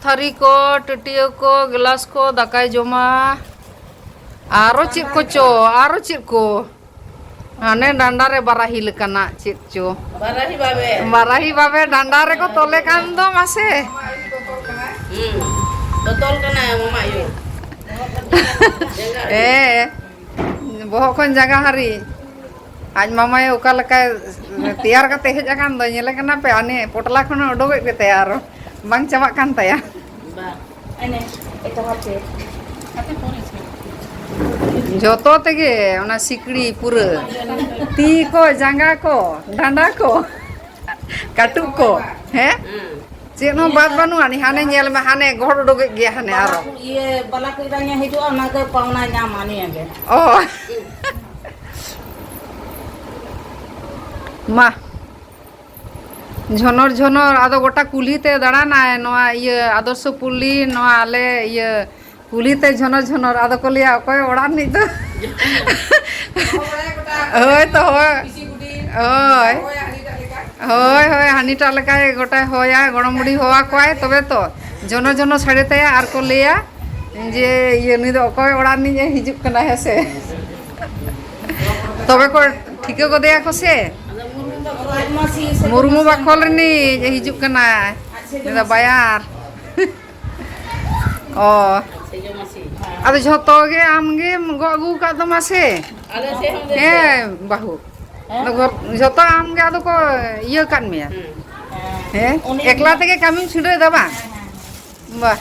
ᱛᱷᱟᱹᱨᱤ ᱠᱚ, ᱴᱟᱹᱴᱤᱭᱟᱹ ᱠᱚ, ᱜᱞᱟᱥ ᱠᱚ, ᱫᱟᱠᱟᱭ ᱡᱚᱢᱟ᱾ ᱟᱨᱚ ᱪᱮᱫ ᱠᱚᱪᱚ, ᱟᱨᱚ ᱪᱮᱫ ᱠᱚ? ᱦᱟᱱᱮ ᱰᱟᱸᱰᱟ ᱨᱮ ᱵᱟᱨᱟᱦᱤ ᱞᱮᱠᱟᱱᱟᱜ ᱪᱮᱫ ᱪᱚ᱾ ᱵᱟᱨᱟᱦᱤ ᱵᱟᱵᱮ᱾ ᱵᱟᱨᱟᱦᱤ ᱵᱟᱵᱮ ᱰᱟᱸᱰᱟ ᱨᱮᱠᱚ ᱛᱚᱞᱮ ᱠᱟᱱ ᱫᱚ ᱢᱟᱥᱮ᱾ ᱦᱩᱸ᱾ ᱛᱚᱛᱚᱞ ᱠᱟᱱᱟᱭ ᱢᱟᱢᱟ ᱟᱭᱳ᱾ ᱦᱮᱸ, ᱵᱚᱦᱚᱜ ᱠᱷᱚᱱ ᱡᱟᱸᱜᱟ ᱦᱟᱹᱨᱤᱡ᱾ ᱟᱡ ᱢᱟᱢᱟᱭ ᱚᱠᱟ ᱞᱮᱠᱟᱭ ᱛᱮᱭᱟᱨ ᱠᱟᱛᱮ ᱦᱮᱡ ᱟᱠᱟᱱ ᱫᱚ, ᱧᱮᱞᱮ ᱠᱟᱱᱟ ᱯᱮ? ᱦᱟᱱᱮ ᱯᱚᱴᱞᱟ ᱠᱷᱚᱱ ᱦᱚᱸ ᱩᱰᱩᱠᱮᱫ ᱜᱮ ᱛᱟᱭᱟ, ᱟᱨᱚ ᱵᱟᱝ ᱪᱟᱵᱟᱜ ᱠᱟᱱ ᱛᱟᱭᱟ᱾ ᱵᱟᱝ᱾ ᱮᱱᱮ, ᱮᱛᱚᱦᱚᱵ ᱯᱮ᱾ ᱡᱚᱛᱚ ᱛᱮᱜᱮ, ᱚᱱᱟ ᱥᱤᱠᱲᱤ ᱯᱩᱨᱟᱹ, ᱛᱤ ᱠᱚ, ᱡᱟᱸᱜᱟ ᱠᱚ, ᱰᱟᱸᱰᱟ ᱠᱚ, ᱠᱟᱹᱴᱩᱵ ᱠᱚ, ᱦᱮᱸ? ᱦᱩᱸ᱾ ᱪᱮᱫ ᱦᱚᱸ ᱵᱟᱫ ᱵᱟᱹᱱᱩᱜ ᱟᱹᱱᱤᱡ᱾ ᱦᱟᱱᱮ ᱧᱮᱞ ᱢᱮ, ᱦᱟᱱᱮ ᱜᱚᱦᱚᱲ ᱩᱰᱩᱠᱮᱫ ᱜᱮᱭᱟ ᱦᱟᱱᱮ ᱵᱟᱞᱟ ᱟᱨᱚ᱾ ᱠᱚ-, ᱤᱭᱟᱹ, ᱵᱟᱞᱟ ᱠᱚ ᱤᱨᱟᱧ ᱦᱤᱡᱩᱜᱼᱟ, ᱚᱱᱟ ᱜᱮ ᱯᱟᱣᱱᱟᱭ ᱧᱟᱢᱟ ᱱᱤᱭᱟᱹ ᱜᱮ᱾ ᱚ᱾ ᱢᱟ᱾ ᱡᱷᱚᱱᱚᱨ ᱡᱷᱚᱱᱚᱨ ᱟᱫᱚ ᱜᱚᱴᱟ ᱠᱩᱞᱦᱤ ᱛᱮ ᱫᱟᱬᱟᱱᱟᱭ, ᱱᱚᱣᱟ ᱤᱭᱟᱹ ᱟᱫᱚᱨᱥᱚ ᱯᱩᱞᱞᱤ, ᱱᱚᱣᱟ ᱟᱞᱮ ᱤᱭᱟᱹ ᱠᱩᱞᱦᱤ ᱛᱮ ᱡᱷᱚᱱᱚᱨ ᱡᱷᱚᱱᱚᱨ᱾ ᱟᱫᱚ ᱠᱚ ᱞᱟᱹᱭᱟ, "ᱚᱠᱚᱭ ᱚᱲᱟᱜ ᱨᱤᱱᱤᱡ ᱫᱚ?" ᱦᱳᱭ ᱛᱚ, ᱦᱳᱭ᱾ ᱦᱳᱭ᱾ ᱦᱳᱭ, ᱦᱳᱭ, ᱦᱟᱹᱱᱤᱴᱟᱜ ᱞᱮᱠᱟᱭ ᱜᱚᱴᱟᱭ ᱦᱚᱦᱚᱭᱟ, ᱜᱚᱲᱚᱢ ᱵᱩᱰᱷᱤ ᱦᱚᱦᱚ ᱟᱠᱚᱣᱟᱭ, ᱛᱚᱵᱮ ᱛᱚ ᱡᱷᱚᱱᱚᱨ ᱡᱷᱚᱱᱚᱨ ᱥᱟᱰᱮ ᱛᱟᱭᱟ ᱟᱨ ᱠᱚ ᱞᱟᱹᱭᱟ ᱡᱮ, "ᱤᱭᱟᱹ, ᱱᱩᱭ ᱫᱚ ᱚᱠᱚᱭ ᱚᱲᱟᱜ ᱨᱤᱱᱤᱡ ᱮ ᱦᱤᱡᱩᱜ ᱠᱟᱱᱟ?" ᱦᱮᱸ ᱥᱮ? ᱛᱚᱵᱮ ᱠᱚ ᱴᱷᱤᱠᱟᱹ ᱜᱚᱫᱮᱭᱟ ᱠᱚ ᱥᱮ᱾ ᱢᱩᱨᱢᱩ ᱵᱟᱠᱷᱳᱞ ᱨᱤᱱᱤᱡ ᱮ ᱦᱤᱡᱩᱜ ᱠᱟᱱᱟᱭ᱾ ᱩᱱᱤ ᱫᱚ ᱵᱟᱭᱟᱨ᱾ ᱚ᱾ ᱟᱫᱚ ᱡᱷᱚᱛᱚ ᱜᱮ ᱟᱢ ᱜᱮᱢ ᱜᱚᱜ ᱟᱹᱜᱩ ᱟᱠᱟᱫ ᱛᱟᱢᱟ ᱥᱮ? ᱦᱮᱸ, ᱵᱟᱹᱦᱩ᱾ ᱟᱫᱚ ᱜᱚ-, ᱡᱷᱚᱛᱚ ᱟᱢ ᱜᱮ ᱟᱫᱚ ᱠᱚ ᱤᱭᱟᱹ ᱟᱠᱟᱫ ᱢᱮᱭᱟ᱾ ᱦᱮᱸ? ᱮᱠᱞᱟ ᱛᱮᱜᱮ ᱠᱟᱹᱢᱤᱢ ᱪᱷᱤᱰᱟᱹᱣ ᱮᱫᱟ ᱵᱟᱝ? ᱵᱟ᱾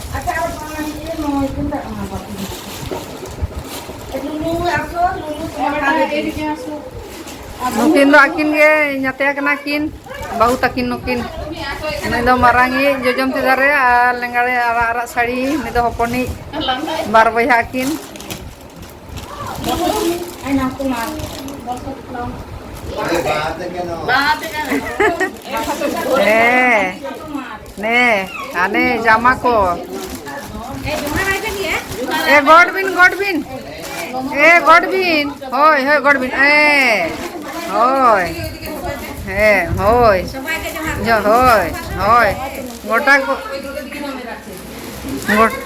ᱱᱩᱠᱤᱱ ᱫᱚ ᱟᱹᱠᱤᱱ ᱜᱮ ᱧᱟᱛᱭᱟ ᱠᱟᱱᱟ ᱠᱤᱱ, ᱵᱟᱹᱦᱩ ᱛᱟᱹᱠᱤᱱ ᱱᱩᱠᱤᱱ᱾ ᱱᱩᱭ ᱫᱚ ᱢᱟᱨᱟᱝᱤᱡ ᱡᱚᱡᱚᱢ ᱛᱤ ᱫᱷᱟᱨᱮ ᱟᱨ ᱞᱮᱸᱜᱟᱲᱤᱡ ᱟᱨᱟᱜ ᱟᱨᱟᱜ ᱥᱟᱹᱲᱤ, ᱱᱩᱭ ᱫᱚ ᱦᱚᱯᱚᱱᱤᱡ᱾ ᱵᱟᱨ ᱵᱚᱭᱦᱟ ᱟᱹᱠᱤᱱ᱾ ᱦᱮᱸ, ᱱᱮ, ᱦᱟᱱᱮ ᱡᱟᱢᱟ ᱠᱚ᱾ ᱮ, ᱜᱚᱰ ᱵᱤᱱ, ᱜᱚᱰ ᱵᱤᱱ᱾ ᱮ, ᱜᱚᱰ ᱵᱤᱱ᱾ ᱦᱳᱭ, ᱦᱳᱭ, ᱜᱚᱰ ᱵᱤᱱ᱾ ᱮ, ᱦᱳᱭ᱾ ᱦᱮᱸ, ᱦᱳᱭ᱾ ᱡᱚ-, ᱦᱳᱭ, ᱦᱳᱭ᱾ ᱜᱚᱴᱟ ᱠᱚ, ᱜᱚ-,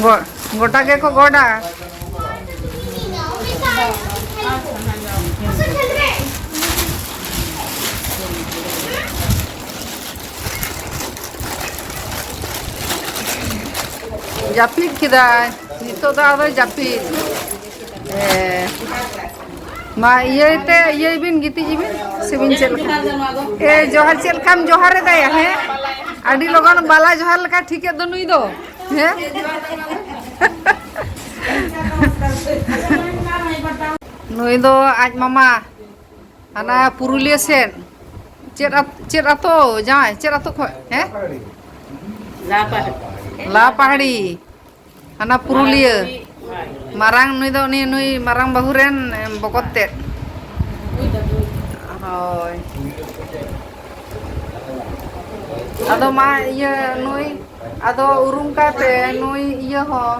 ᱜᱚ-, ᱜᱚᱴᱟ ᱜᱮᱠᱚ ᱜᱚᱰᱟ᱾ ᱡᱟᱹᱯᱤᱫ ᱠᱮᱫᱟᱭ, ᱱᱤᱛᱚᱜ ᱫᱚ ᱟᱫᱚᱭ ᱡᱟᱹᱯᱤᱫ᱾ ᱦᱮᱸ᱾ ᱢᱟ ᱤᱭᱟᱹᱭ ᱛᱮ, ᱤᱭᱟᱹᱭ ᱵᱤᱱ, ᱜᱤᱛᱤᱡ ᱵᱤᱱ, ᱥᱮ ᱵᱤᱱ ᱪᱮᱫ ᱞᱮᱠᱟ? ᱮ, ᱡᱚᱦᱟᱨ, ᱪᱮᱫ ᱞᱮᱠᱟᱢ ᱡᱚᱦᱟᱨ ᱮᱫᱟᱭᱟ, ᱦᱮᱸ? ᱟᱹᱰᱤ ᱞᱚᱜᱚᱱ ᱵᱟᱞᱟ ᱡᱚᱦᱟᱨ ᱞᱮᱠᱟ ᱴᱷᱤᱠᱮᱫ ᱫᱚ ᱱᱩᱭ ᱫᱚ, ᱦᱮᱸ? ᱱᱩᱭ ᱫᱚ ᱟᱡ ᱢᱟᱢᱟ, ᱦᱟᱱᱟ ᱯᱩᱨᱩᱞᱤᱭᱟᱹ ᱥᱮᱫ᱾ ᱪᱮᱫ ᱟᱛ-, ᱪᱮᱫ ᱟᱛᱳ ᱡᱟᱶᱟᱭ? ᱪᱮᱫ ᱟᱛᱳ ᱠᱷᱚᱡ? ᱦᱮᱸ? ᱞᱟᱯᱟᱦᱟᱲᱤ᱾ ᱞᱟᱯᱟᱦᱟᱲᱤ᱾ ᱦᱟᱱᱟ ᱯᱩᱨᱩᱞᱤᱭᱟᱹ᱾ ᱢᱟᱨᱟᱝ ᱵᱟᱹᱦᱩ᱾ ᱢᱟᱨᱟᱝ ᱱᱩᱭ ᱫᱚ, ᱩᱱᱤ, ᱱᱩᱭ ᱢᱟᱨᱟᱝ ᱵᱟᱹᱦᱩ ᱨᱮᱱ, ᱮ, ᱵᱚᱠᱚᱛ ᱛᱮᱫ᱾ ᱦᱳᱭ᱾ ᱟᱫᱚ ᱢᱟ ᱤᱭᱟᱹ ᱱᱩᱭ, ᱟᱫᱚ ᱩᱨᱩᱢ ᱠᱟᱭ ᱯᱮ ᱱᱩᱭ ᱤᱭᱟᱹ ᱦᱚᱸ,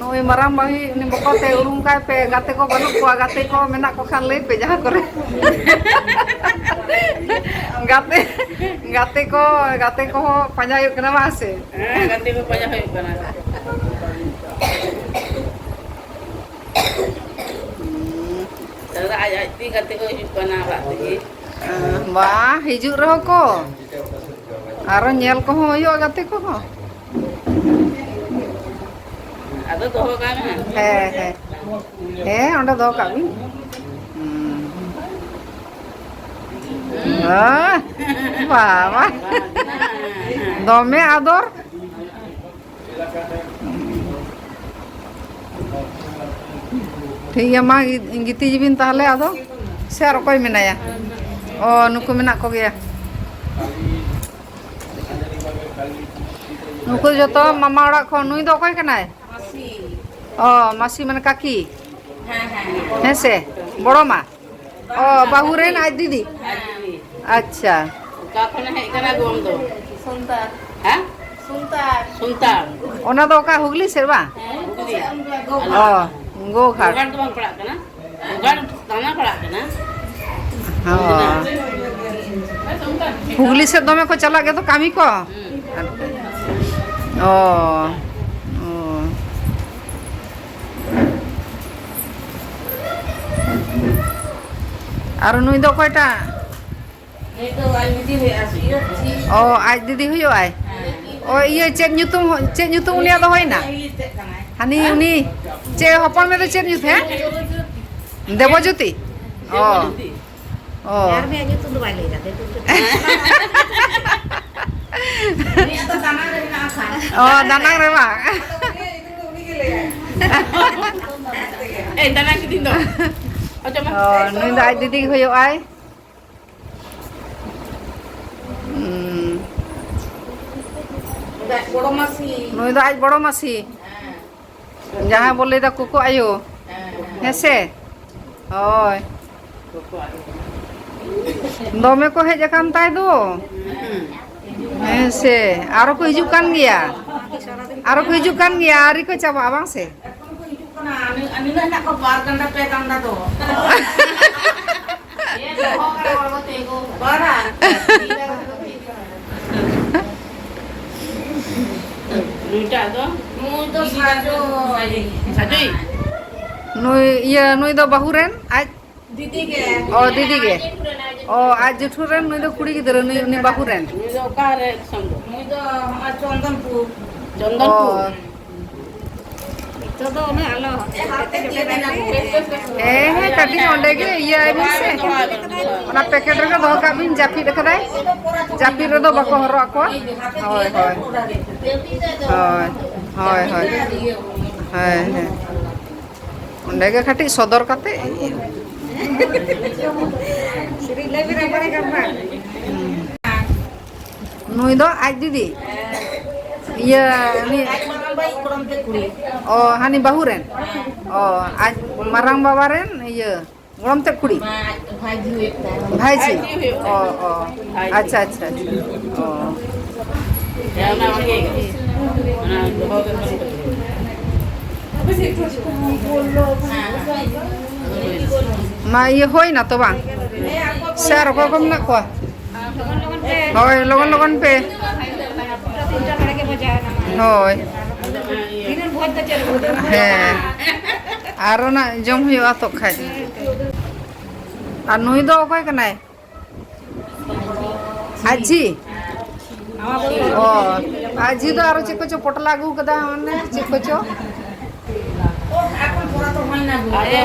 ᱱᱩᱭ ᱢᱟᱨᱟᱝ ᱵᱟᱹᱦᱩ, ᱩᱱᱤ ᱵᱚᱠᱚᱛ ᱛᱮ ᱩᱨᱩᱢ ᱠᱟᱭ ᱯᱮ᱾ ᱜᱟᱛᱮ ᱠᱚ ᱵᱟᱹᱱᱩᱜ ᱠᱚᱣᱟ, ᱜᱟᱛᱮ ᱠᱚ ᱢᱮᱱᱟᱜ ᱠᱚ ᱠᱷᱟᱱ ᱞᱟᱹᱭ ᱯᱮ ᱡᱟᱦᱟᱸ ᱠᱚᱨᱮ᱾ ᱜᱟᱛᱮ, ᱜᱟᱛᱮ ᱠᱚ, ᱜᱟᱛᱮ ᱠᱚᱦᱚᱸ ᱯᱟᱸᱡᱟ ᱦᱩᱭᱩᱜ ᱠᱟᱱᱟ ᱵᱟᱝ ᱥᱮ? ᱦᱮᱸ, ᱜᱟᱛᱮ ᱠᱚ ᱯᱟᱸᱡᱟ ᱦᱩᱭᱩᱜ ᱠᱟᱱᱟ᱾ ᱦᱩᱸ᱾ ᱫᱟᱫᱟ ᱟᱡ ᱟᱡ ᱛᱮ ᱜᱟᱛᱮ ᱠᱚ ᱦᱤᱡᱩᱜ ᱠᱟᱱᱟ ᱚᱲᱟᱜ ᱛᱮᱜᱮ᱾ ᱵᱟᱝ ᱦᱤᱡᱩᱜ ᱨᱮᱦᱚᱸ ᱠᱚ, ᱟᱨᱚ ᱧᱮᱞ ᱠᱚᱦᱚᱸ ᱦᱩᱭᱩᱜᱼᱟ ᱜᱟᱛᱮ ᱠᱚᱦᱚᱸ᱾ ᱟᱫᱚ ᱫᱚᱦᱚ ᱠᱟᱜ ᱢᱮ᱾ ᱦᱮᱸ, ᱦᱮᱸ᱾ ᱦᱮᱸ, ᱚᱸᱰᱮ ᱫᱚᱦᱚ ᱠᱟᱜ ᱵᱤᱱ᱾ ᱦᱩᱸ᱾ ᱦᱮᱸ, ᱵᱟᱵᱟ᱾ ᱫᱚᱢᱮ ᱟᱫᱚᱨ᱾ ᱴᱷᱤᱠ ᱜᱮᱭᱟ, ᱢᱟ ᱜᱤ-, ᱜᱤᱛᱤᱡ ᱵᱤᱱ ᱛᱟᱦᱚᱞᱮ ᱟᱫᱚ᱾ ᱥᱮ ᱟᱨ ᱚᱠᱚᱭ ᱢᱮᱱᱟᱭᱟ? ᱚ, ᱱᱩᱠᱩ ᱢᱮᱱᱟᱜ ᱠᱚᱜᱮᱭᱟ᱾ ᱱᱩᱠᱩ ᱡᱚᱛᱚ ᱢᱟᱢᱟ ᱚᱲᱟᱜ ᱠᱷᱚᱱ᱾ ᱱᱩᱭ ᱫᱚ ᱚᱠᱚᱭ ᱠᱟᱱᱟᱭ? ᱢᱟᱹᱥᱤ᱾ ᱚ, ᱢᱟᱹᱥᱤ ᱢᱟᱱᱮ ᱠᱟᱠᱤ? ᱦᱮᱸ, ᱦᱮᱸ᱾ ᱦᱮᱸ ᱥᱮ? ᱵᱚᱲᱚ ᱢᱟ? ᱚ, ᱵᱟᱹᱦᱩ ᱨᱮᱱ ᱟᱡ ᱫᱤᱫᱤ? ᱦᱮᱸ, ᱫᱤᱫᱤ᱾ ᱟᱪᱪᱷᱟ᱾ ᱚᱠᱟ ᱠᱷᱚᱱᱮ ᱦᱮᱡ ᱠᱟᱱᱟ ᱜᱳ ᱟᱢ ᱫᱚ? ᱥᱩᱱᱛᱟᱨ᱾ ᱦᱮᱸ? ᱥᱩᱱᱛᱟᱨ᱾ ᱥᱩᱱᱛᱟᱨ᱾ ᱚᱱᱟ ᱫᱚ ᱚᱠᱟ ᱦᱩᱜᱽᱞᱤ ᱥᱮᱫ ᱵᱟᱝ? ᱦᱮᱸ, ᱦᱩᱜᱽᱞᱤ᱾ ᱚ, ᱜᱳᱜᱷᱟᱴ᱾ ᱜᱳᱜᱷᱟᱴ ᱫᱚ ᱵᱟᱝ ᱯᱟᱲᱟᱜ ᱠᱟᱱᱟ᱾ ᱜᱳᱜᱷᱟᱴ ᱛᱷᱟᱱᱟ ᱯᱟᱲᱟᱜ ᱠᱟᱱᱟ᱾ ᱦᱚᱸ᱾ ᱦᱩᱜᱽᱞᱤ ᱥᱮᱫ ᱫᱚᱢᱮ ᱠᱚ ᱪᱟᱞᱟᱜ ᱜᱮᱫᱚ ᱠᱟᱹᱢᱤ ᱠᱚ? ᱦᱩᱸ᱾ ᱚ᱾ ᱚ᱾ ᱟᱨ ᱱᱩᱭ ᱫᱚ ᱚᱠᱚᱭᱴᱟᱜ? ᱱᱩᱭ ᱫᱚ ᱟᱡ ᱫᱤᱫᱤ ᱦᱩᱭᱩᱜᱼᱟ, ᱥᱤᱭᱟᱹ ᱡᱷᱤ᱾ ᱚ, ᱟᱡ ᱫᱤᱫᱤ ᱦᱩᱭᱩᱜᱼᱟᱭ? ᱦᱮᱸ᱾ ᱚ, ᱤᱭᱟᱹ, ᱪᱮᱫ ᱧᱩᱛᱩᱢ, ᱪᱮᱫ ᱧᱩᱛᱩᱢ ᱩᱱᱤᱭᱟᱜ ᱫᱚ ᱦᱩᱭᱱᱟ? ᱦᱟᱹᱱᱤ, ᱩᱱᱤ, ᱪᱮᱫ ᱦᱚᱯᱚᱱ ᱢᱮ ᱫᱚ ᱪᱮᱫ ᱧᱩᱛᱩᱢ, ᱦᱮᱸ? ᱫᱮᱵᱚᱡᱳᱛᱤ? ᱚ᱾ ᱚ᱾ ᱟᱨ ᱩᱱᱤᱭᱟᱜ ᱧᱩᱛᱩᱢ ᱫᱚ ᱵᱟᱭ ᱞᱟᱹᱭ ᱫᱟ, ᱫᱮᱵᱚᱡᱳᱛᱤ᱾ ᱩᱱᱤᱭᱟᱜ ᱫᱚ ᱫᱟᱱᱟᱝ ᱨᱮ ᱢᱮᱱᱟᱜᱼᱟ ᱠᱷᱟᱱ᱾ ᱚ, ᱫᱟᱱᱟᱝ ᱨᱮ ᱵᱟᱝ? ᱟᱫᱚ ᱩᱱᱤᱭᱟᱜ ᱧᱩᱛᱩᱢ ᱫᱚ ᱩᱱᱤ ᱜᱮ ᱞᱟᱹᱭᱟᱭ᱾ ᱮᱭ, ᱫᱟᱱᱟᱝ ᱠᱤᱫᱤᱧ ᱫᱚ᱾ ᱚ, ᱱᱩᱭ ᱫᱚ ᱟᱡ ᱫᱤᱫᱤ ᱜᱮ ᱦᱩᱭᱩᱜᱼᱟᱭ᱾ ᱦᱩᱸ᱾ ᱩᱱᱤ ᱫᱚ ᱟᱡ ᱵᱚᱲᱚ ᱢᱟᱹᱥᱤ᱾ ᱱᱩᱭ ᱫᱚ ᱟᱡ ᱵᱚᱲᱚ ᱢᱟᱹᱥᱤ᱾ ᱦᱮᱸ᱾ ᱡᱟᱦᱟᱸ ᱵᱚ ᱞᱟᱹᱭᱫᱟ ᱠᱚᱠᱚ ᱟᱭᱳ᱾ ᱦᱮᱸ, ᱦᱮᱸ᱾ ᱦᱮᱸ ᱥᱮ? ᱦᱳᱭ᱾ ᱫᱚᱢᱮ ᱠᱚ ᱦᱮᱡ ᱟᱠᱟᱱ ᱛᱟᱭ ᱫᱚ᱾ ᱦᱮᱸ᱾ ᱦᱮᱸ ᱥᱮ, ᱟᱨᱚ ᱠᱚ ᱦᱤᱡᱩᱜ ᱠᱟᱱ ᱜᱮᱭᱟ᱾ ᱟᱨᱚ ᱠᱚ ᱦᱤᱡᱩᱜ ᱠᱟᱱ ᱜᱮᱭᱟ, ᱟᱹᱣᱨᱤ ᱠᱚ ᱪᱟᱵᱟᱜᱼᱟ, ᱵᱟᱝ ᱥᱮ? ᱮᱠᱷᱚᱱ ᱠᱚ ᱦᱤᱡᱩᱜ ᱠᱟᱱᱟ, ᱱᱤ-, ᱱᱤᱱᱟᱹᱜ ᱦᱮᱱᱟᱜ ᱠᱚᱣᱟ, ᱵᱟᱨ ᱜᱟᱱᱰᱟ, ᱯᱮ ᱜᱟᱱᱰᱟ ᱫᱚ᱾ ᱵᱟᱨᱟ᱾ ᱱᱩᱭᱴᱟᱜ ᱫᱚ? ᱱᱩᱭ ᱫᱚ ᱥᱟᱡᱚᱭ᱾ ᱥᱟᱡᱚᱭ? ᱱᱩᱭ, ᱤᱭᱟᱹ, ᱱᱩᱭ ᱫᱚ ᱵᱟᱹᱦᱩ ᱨᱮᱱ ᱟᱡ? ᱫᱤᱫᱤ ᱜᱮ᱾ ᱚ, ᱫᱤᱫᱤ ᱜᱮ᱾ ᱚ, ᱟᱡ ᱡᱮᱴᱷᱩ ᱨᱮᱱ, ᱱᱩᱭ ᱫᱚ ᱠᱩᱲᱤ ᱜᱤᱫᱽᱨᱟᱹ, ᱱᱩᱭ, ᱩᱱᱤ ᱵᱟᱹᱦᱩ ᱨᱮᱱ᱾ ᱱᱩᱭ ᱫᱚ ᱚᱠᱟ ᱨᱮ ᱫᱤᱥᱚᱢ ᱫᱚ? ᱱᱩᱭ ᱫᱚ ᱦᱚᱸᱜᱼᱚᱭ ᱪᱚᱱᱫᱚᱱᱯᱩᱨ᱾ ᱚ᱾ ᱱᱤᱛᱚᱜ ᱫᱚ ᱚᱱᱮ ᱟᱞᱚ ᱦᱟᱛᱮ ᱡᱚᱴᱮᱫ ᱟᱭ ᱯᱮ᱾ ᱦᱮᱸ, ᱦᱮᱸ, ᱠᱟᱹᱴᱤᱡ ᱚᱸᱰᱮ ᱜᱮ ᱤᱭᱟᱹ ᱟᱭ ᱵᱤᱱ ᱥᱮ᱾ ᱚᱱᱟ ᱯᱮᱠᱮᱴ ᱨᱮᱜᱮ ᱫᱚᱦᱚ ᱠᱟᱜ ᱵᱤᱱ, ᱡᱟᱹᱯᱤᱫ ᱟᱠᱟᱫᱟᱭ᱾ ᱡᱟᱹᱯᱤᱫ ᱨᱮᱫᱚ ᱵᱟᱠᱚ ᱦᱚᱨᱚᱜ ᱟᱠᱚᱣᱟ᱾ ᱦᱳᱭ, ᱦᱳᱭ᱾ ᱦᱳᱭ, ᱦᱳᱭ, ᱦᱳᱭ᱾ ᱦᱮᱸ, ᱦᱮᱸ᱾ ᱚᱸᱰᱮ ᱜᱮ ᱠᱟᱹᱴᱤᱡ ᱥᱚᱫᱚᱨ ᱠᱟᱛᱮ᱾ ᱥᱮᱨᱮᱧ ᱞᱟᱹᱭ ᱵᱮᱱ, ᱟᱵᱟᱨ ᱮ ᱜᱟᱱ ᱵᱟᱝ? ᱱᱩᱭ ᱫᱚ ᱟᱡ ᱫᱤᱫᱤ? ᱤᱭᱟᱹ, ᱩᱱᱤ ᱟᱡ ᱢᱟᱨᱟᱝ ᱵᱟᱵᱟᱭᱤᱡ ᱜᱚᱲᱚᱢ ᱛᱮ ᱠᱩᱲᱤ᱾ ᱚ, ᱦᱟᱹᱱᱤ ᱵᱟᱹᱦᱩ ᱨᱮᱱ? ᱦᱮᱸ᱾ ᱚ, ᱟᱡ ᱢᱟᱨᱟᱝ ᱵᱟᱵᱟ ᱨᱮᱱ ᱤᱭᱟᱹ, ᱜᱚᱲᱚᱢ ᱛᱮ ᱠᱩᱲᱤ? ᱵᱟᱝ, ᱟᱡ ᱵᱷᱟᱭᱡᱷᱤ ᱦᱩᱭᱩᱜ ᱛᱟᱭᱟ᱾ ᱵᱷᱟᱭᱡᱷᱤ? ᱵᱷᱟᱭᱡᱷᱤ ᱦᱩᱭᱩᱜ ᱚ, ᱛᱟᱭᱟ᱾ ᱚ᱾ ᱟᱪᱪᱷᱟ, ᱟᱪᱪᱷᱟ, ᱟᱪᱪᱷᱟ᱾ ᱚ᱾ ᱦᱮᱸ, ᱚᱱᱟ ᱚᱱᱟ ᱜᱮ᱾ ᱚᱱᱟ ᱫᱚᱦᱚ ᱜᱮ ᱵᱟᱹᱱᱩᱜ ᱛᱟᱹᱠᱤᱱᱟ᱾ ᱢᱟ, ᱤᱭᱟᱹ ᱦᱩᱭ ᱱᱟ ᱛᱚ ᱵᱟᱝ? ᱥᱮ ᱟᱨ ᱚᱠᱚᱭ ᱠᱚ ᱢᱮᱱᱟᱜ ᱠᱚᱣᱟ? ᱦᱳᱭ, ᱞᱚᱜᱚᱱ ᱞᱚᱜᱚᱱ ᱯᱮ᱾ ᱦᱳᱭ᱾ ᱦᱮᱸ᱾ ᱟᱨᱚ ᱱᱟᱜ ᱡᱚᱢ ᱦᱩᱭᱩᱜᱼᱟ ᱛᱚ ᱠᱷᱟᱡ᱾ ᱟᱨ ᱱᱩᱭ ᱫᱚ ᱚᱠᱚᱭ ᱠᱟᱱᱟᱭ? ᱟᱡ ᱡᱷᱤ? ᱚ, ᱟᱨ ᱡᱷᱤ ᱫᱚ ᱟᱨᱚ ᱪᱮᱫ ᱠᱚᱪᱚ ᱯᱚᱴᱞᱟ ᱟᱹᱜᱩ ᱠᱟᱫᱟ, ᱚᱱᱮ ᱪᱮᱫ ᱠᱚᱪᱚ᱾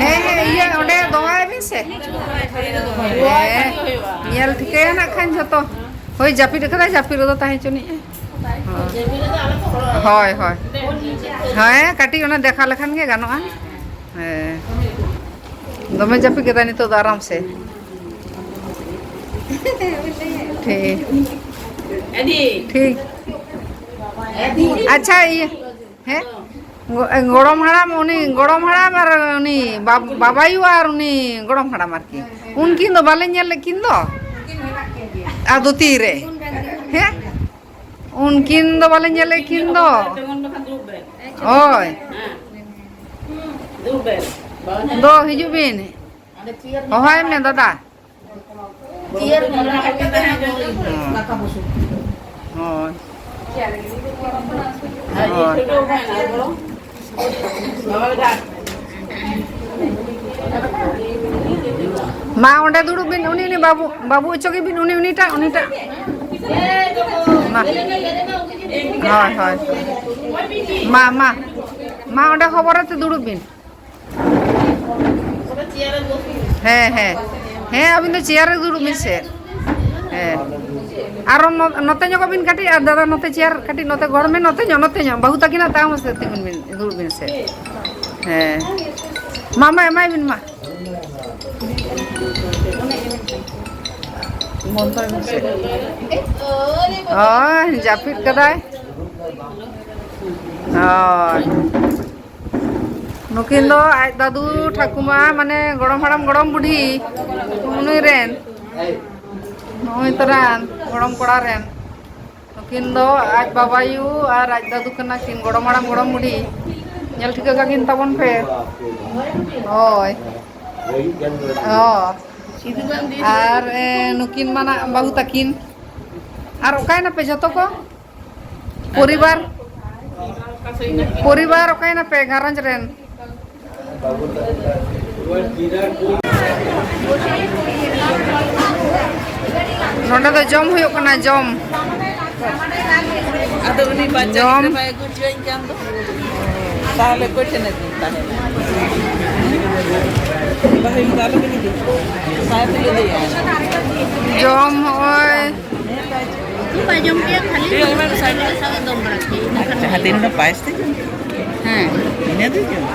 ᱦᱮᱸ, ᱦᱮᱸ, ᱤᱭᱟᱹ, ᱚᱸᱰᱮ ᱫᱚᱦᱚᱭ ᱵᱤᱱ ᱥᱮ᱾ ᱦᱮᱸ, ᱧᱮᱞ ᱴᱷᱤᱠᱟᱹᱭᱟ ᱱᱟᱜ ᱠᱷᱟᱱ ᱡᱷᱚᱛᱚ᱾ ᱦᱳᱭ, ᱡᱟᱹᱯᱤᱫ ᱠᱟᱫᱟᱭ, ᱡᱟᱹᱯᱤᱫ ᱨᱮᱫᱚ ᱛᱟᱦᱮᱸ ᱦᱚᱪᱚᱱᱤᱡ᱾ ᱦᱳᱭ, ᱦᱳᱭ᱾ ᱦᱮᱸ, ᱠᱟᱹᱴᱤᱡ ᱚᱱᱟ ᱫᱮᱠᱷᱟ ᱞᱮᱠᱷᱟᱱ ᱜᱮ ᱜᱟᱱᱚᱜᱼᱟ᱾ ᱦᱮᱸ, ᱫᱚᱢᱮ ᱡᱟᱹᱯᱤᱫ ᱠᱮᱫᱟᱭ ᱱᱤᱛᱚᱜ ᱫᱚ ᱟᱨᱟᱢ ᱥᱮ᱾ ᱴᱷᱤᱠ᱾ ᱴᱷᱤᱠ᱾ ᱟᱪᱪᱷᱟ, ᱤᱭᱟᱹ, ᱦᱮᱸ? ᱜᱚ-, ᱜᱚᱲᱚᱢ ᱦᱟᱲᱟᱢ, ᱩᱱᱤ ᱜᱚᱲᱚᱢ ᱦᱟᱲᱟᱢ ᱟᱨ ᱩᱱᱤ ᱵᱟᱵ-, ᱵᱟᱵᱟᱭᱩ ᱟᱨ ᱩᱱᱤ ᱜᱚᱲᱚᱢ ᱦᱟᱲᱟᱢ ᱟᱨᱠᱤ᱾ ᱩᱱᱠᱤᱱ ᱫᱚ ᱵᱟᱞᱮ ᱧᱮᱞ ᱞᱮᱫ ᱠᱤᱱ ᱫᱚ᱾ ᱟᱫᱚ ᱛᱤᱨᱮ? ᱦᱮᱸ? ᱩᱱᱠᱤᱱ ᱫᱚ ᱵᱟᱞᱮ ᱧᱮᱞ ᱞᱮᱫ ᱠᱤᱱ ᱫᱚ᱾ ᱦᱳᱭ᱾ ᱫᱚ ᱦᱤᱡᱩᱜ ᱵᱤᱱ᱾ ᱦᱚᱦᱚᱭ ᱢᱮ, ᱫᱟᱫᱟ᱾ ᱦᱳᱭ᱾ ᱦᱳᱭ᱾ ᱢᱟ, ᱚᱸᱰᱮ ᱫᱩᱲᱩᱵ ᱵᱤᱱ, ᱩᱱᱤ, ᱩᱱᱤ ᱵᱟᱹᱵᱩ, ᱵᱟᱹᱵᱩ ᱚᱪᱚᱜᱮ ᱵᱤᱱ, ᱩᱱᱤ, ᱩᱱᱤᱴᱟᱜ, ᱩᱱᱤᱴᱟᱜ᱾ ᱢᱟ᱾ ᱦᱳᱭ, ᱦᱳᱭ᱾ ᱢᱟ, ᱢᱟ᱾ ᱢᱟ, ᱚᱸᱰᱮ ᱦᱚᱵᱚᱨ ᱟᱛᱮ ᱫᱩᱲᱩᱵ ᱵᱤᱱ᱾ ᱦᱮᱸ, ᱦᱮᱸ᱾ ᱦᱮᱸ, ᱟᱹᱵᱤᱱ ᱫᱚ ᱪᱮᱭᱟᱨ ᱨᱮ ᱫᱩᱲᱩᱵ ᱵᱤᱱ ᱥᱮ᱾ ᱦᱮᱸ᱾ ᱟᱨᱚ ᱱᱚ-, ᱱᱚᱛᱮ ᱧᱚᱜᱚᱜ ᱵᱤᱱ ᱠᱟᱹᱴᱤᱡ, ᱟᱨ ᱫᱟᱫᱟ ᱱᱚᱛᱮ ᱪᱮᱭᱟᱨ ᱠᱟᱹᱴᱤᱡ ᱱᱚᱛᱮ ᱜᱚᱲ ᱢᱮ, ᱱᱚᱛᱮ ᱧᱚᱜ, ᱱᱚᱛᱮ ᱧᱚᱜ᱾ ᱵᱟᱹᱦᱩ ᱛᱟᱹᱠᱤᱱᱟᱜ ᱛᱟᱭᱚᱢ ᱥᱮᱫ ᱛᱤᱸᱜᱩᱱ ᱵᱤᱱ, ᱫᱩᱲᱩᱵ ᱵᱤᱱ ᱥᱮ᱾ ᱦᱮᱸ᱾ ᱢᱟ, ᱢᱟ, ᱮᱢᱟᱭ ᱵᱤᱱ ᱢᱟ᱾ ᱵᱚᱱᱫᱚᱭ ᱢᱮᱥᱮ᱾ ᱦᱳᱭ, ᱡᱟᱹᱯᱤᱫ ᱠᱟᱫᱟᱭ᱾ ᱦᱳᱭ᱾ ᱱᱩᱠᱤᱱ ᱫᱚ ᱟᱡ ᱫᱟᱫᱩ ᱴᱷᱟᱹᱠᱩᱢᱟ, ᱢᱟᱱᱮ ᱜᱚᱲᱚᱢ ᱦᱟᱲᱟᱢ ᱜᱚᱲᱚᱢ ᱵᱩᱰᱷᱤ, ᱩᱱᱤ ᱨᱮᱱ, ᱱᱩᱜᱼᱩᱭ ᱛᱚᱨᱟᱱ ᱜᱚᱲᱚᱢ ᱠᱚᱲᱟ ᱨᱮᱱ᱾ ᱱᱩᱠᱤᱱ ᱫᱚ ᱟᱡ ᱵᱟᱵᱟᱭᱩ ᱟᱨ ᱟᱡ ᱫᱟᱫᱩ ᱠᱟᱱᱟ ᱠᱤᱱ, ᱜᱚᱲᱚᱢ ᱦᱟᱲᱟᱢ ᱜᱚᱲᱚᱢ ᱵᱩᱰᱷᱤ᱾ ᱧᱮᱞ ᱴᱷᱤᱠᱟᱹ ᱠᱟᱠᱤᱱ ᱛᱟᱵᱚᱱ ᱯᱮ᱾ ᱦᱳᱭ᱾ ᱚ᱾ ᱟᱨ, ᱮ, ᱱᱩᱠᱤᱱ ᱢᱟ ᱱᱟᱜ ᱵᱟᱹᱦᱩ ᱛᱟᱹᱠᱤᱱ᱾ ᱟᱨ ᱚᱠᱟᱭ ᱱᱟᱯᱮ ᱡᱷᱚᱛᱚ ᱠᱚ? ᱯᱚᱨᱤᱵᱟᱨ, ᱯᱚᱨᱤᱵᱟᱨ ᱚᱠᱟᱭ ᱱᱟᱯᱮ ᱜᱷᱟᱨᱚᱸᱡᱽ ᱨᱮᱱ? ᱱᱚᱰᱮ ᱫᱚ ᱡᱚᱢ ᱦᱩᱭᱩᱜ ᱠᱟᱱᱟ, ᱡᱚᱢ᱾ ᱟᱫᱚ ᱩᱱᱤ ᱵᱟᱪᱪᱟ ᱡᱚᱢ᱾ ᱜᱤᱫᱽᱨᱟᱹ ᱵᱟᱭ ᱟᱹᱜᱩ ᱦᱚᱪᱚᱣᱟᱹᱧ ᱠᱟᱱ ᱫᱚ᱾ ᱛᱟᱦᱚᱞᱮ ᱚᱠᱚᱭ ᱴᱷᱮᱱ ᱟᱹᱜᱩ ᱛᱟᱦᱮᱱᱟ? ᱵᱟᱹᱦᱩ ᱫᱚ ᱟᱞᱚᱵᱤᱱ ᱤᱫᱤ᱾ ᱥᱟᱭ ᱛᱮᱞᱮ ᱞᱟᱹᱭᱟ᱾ ᱡᱚᱢ ᱦᱚᱸᱜᱼᱚᱭ᱾ ᱵᱟᱭ ᱡᱚᱢ ᱠᱮᱭᱟ, ᱠᱷᱟᱹᱞᱤ ᱤᱭᱟᱹ, ᱚᱱᱟ ᱠᱚ ᱥᱟᱭ ᱥᱟᱶ ᱫᱚᱢ ᱵᱟᱲᱟ ᱠᱮᱭᱟ, ᱤᱱᱟᱹ ᱠᱷᱟᱱ ᱟᱪᱪᱷᱟ, ᱦᱟᱛᱮ ᱱᱚᱰᱮ ᱯᱟᱭᱮᱥ ᱛᱮ ᱡᱚᱢ᱾ ᱦᱮᱸ᱾ ᱤᱱᱟᱹ ᱫᱚ ᱡᱚᱢ᱾